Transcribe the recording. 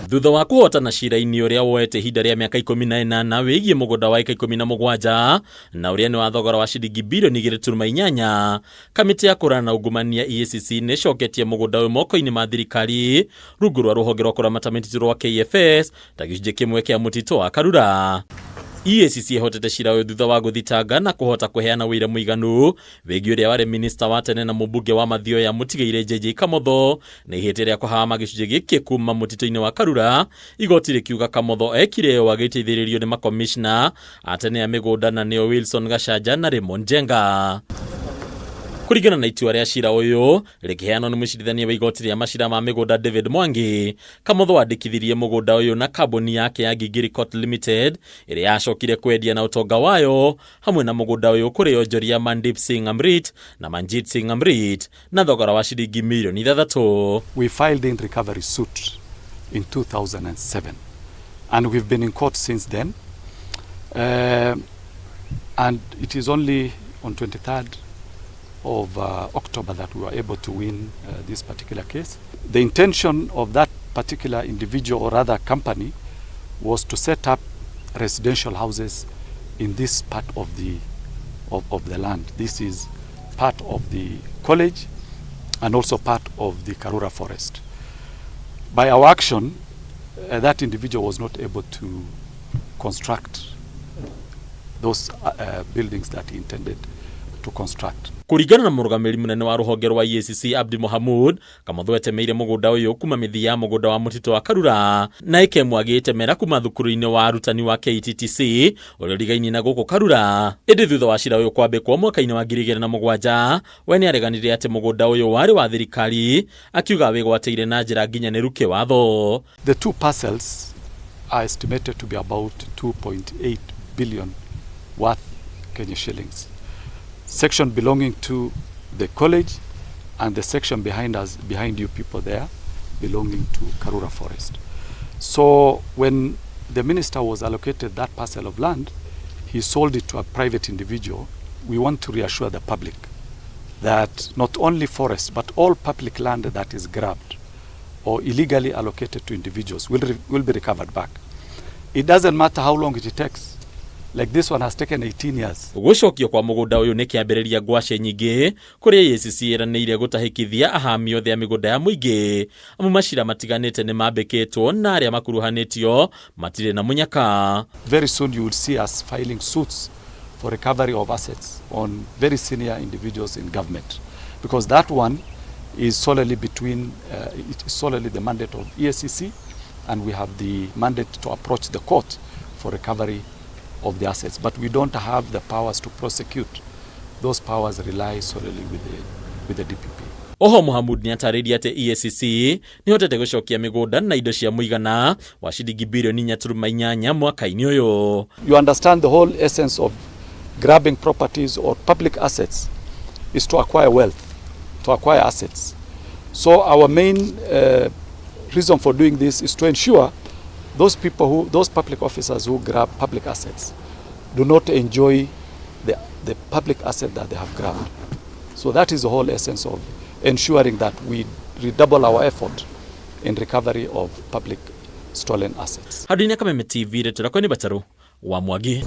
Thutha wa kũhotana cira-inĩ ũrĩa woete ihinda rĩa mĩaka 18 wĩgiĩ mũgũnda wa ĩka 17 na ũrĩa nĩ wa thogora wa ciringi birioni 2.8, kamĩtĩ ya kũrana na ungumania EACC nĩ ĩcoketie mũgũnda ũyũ moko-inĩ ma thirikari rungu rwa rũhonge rwa kũramata mĩtitũ rwa KFS ta gĩcunjĩ kĩmwe kĩa mũtitũ wa Karura. EACC ĩhotete cira ũyũ thutha wa gũthitanga na kũhota kũheana ũira mũiganu wĩgiĩ ũrĩa warĩ minista wa tene na mũmbunge wa Mathioya Mũtigairĩ JJ Kamotho na ihĩtia rĩa kũhama gĩcunjĩ gĩkĩ kuma mũtitũ-inĩ wa Karura. Igoti rĩkiuga Kamotho ekire ũũ agĩteithĩrĩrio nĩ makomishna a tene a mĩgũnda na nĩo Wilson Gachanja na Raymond Njenga. Kũringana na itua rĩa cira ũyũ rĩkĩheanwo nĩ mũcirithania wa igoti rĩa macira ma mĩgũnda David Mwangi, Kamotho andĩkithirie mũgũnda ũyũ na kambuni yake ya Gigiri Court Limited ĩrĩa yacokire kwendia na ũtonga wayo hamwe na mũgũnda ũyũ kũrĩ onjoria Mandeep Singh Amrit na Manjit Singh Amrit na thogora wa ciringi mirioni 6. We filed in recovery suit in 2007 and we've been in court since then. And it is only on 23rd of October that we were able to win this particular case. The intention of that particular individual or rather company was to set up residential houses in this part of the land. This is part of the college and also part of the Karura forest. By our action, that individual was not able to construct those buildings that he intended to construct. Kũringana na mũrũgamĩrĩri mũnene wa rũhonge rwa EACC Abdi Mohamud, Kamotho etemeire mũgũnda ũyũ kuma mĩthia ya mũgũnda wa mũtitũ wa Karura na ĩkemwe agĩtemera kuma thukuru-inĩ wa arutani wa KTTC ũrĩa ũrigainie na gũkũ Karura. Ĩndĩ thutha wa cira ũyũ kwambĩkwo mwaka-inĩ wa 2007, we nĩareganire atĩ mũgũnda ũyũ warĩ wa thirikari, akiuga wĩgwatĩire na njĩra nginyanĩru kĩwatho. The two parcels are estimated to be about 2.8 billion worth Kenya shillings. Section belonging to the college and the section behind us, behind you people there, belonging to Karura Forest. So when the minister was allocated that parcel of land, he sold it to a private individual. We want to reassure the public that not only forest, but all public land that is grabbed or illegally allocated to individuals will be recovered back. It doesn't matter how long it takes. Like this one has taken 18 years. Gũcokio kwa mũgũnda ũyũ nĩ kĩambĩrĩria ngwacĩ nyingĩ kũrĩa EACC ĩranĩire gũtahĩkithia ahami othe a mĩgũnda ya mũingĩ, amu macira matiganĩte nĩ mambĩkĩtwo na arĩa makuruhanĩtio matirĩ na mũnyaka. Very soon you will see us filing suits for recovery of assets on very senior individuals in government, because that one is solely between, it is solely the mandate of EACC, and we have the mandate to approach the court for recovery of the assets. But we don't have the powers to prosecute. Those powers rely solely with the DPP. Oho Mohamud nĩ atarĩirie atĩ EACC nĩ hotete gũcokia mĩgũnda na indo cia mũigana wa ciringi birioni 4.8 mwaka-inĩ ũyũ. You understand the whole essence of grabbing properties or public assets is to acquire wealth, to acquire assets. So our main reason for doing this is to ensure those public officers who grab public assets do not enjoy the public asset that they have grabbed. So that is the whole essence of ensuring that we redouble our effort in recovery of public stolen assets. Handũ-inĩ Kameme TV, rĩtwa rĩakwa nĩ Batarũ wa Mwangi.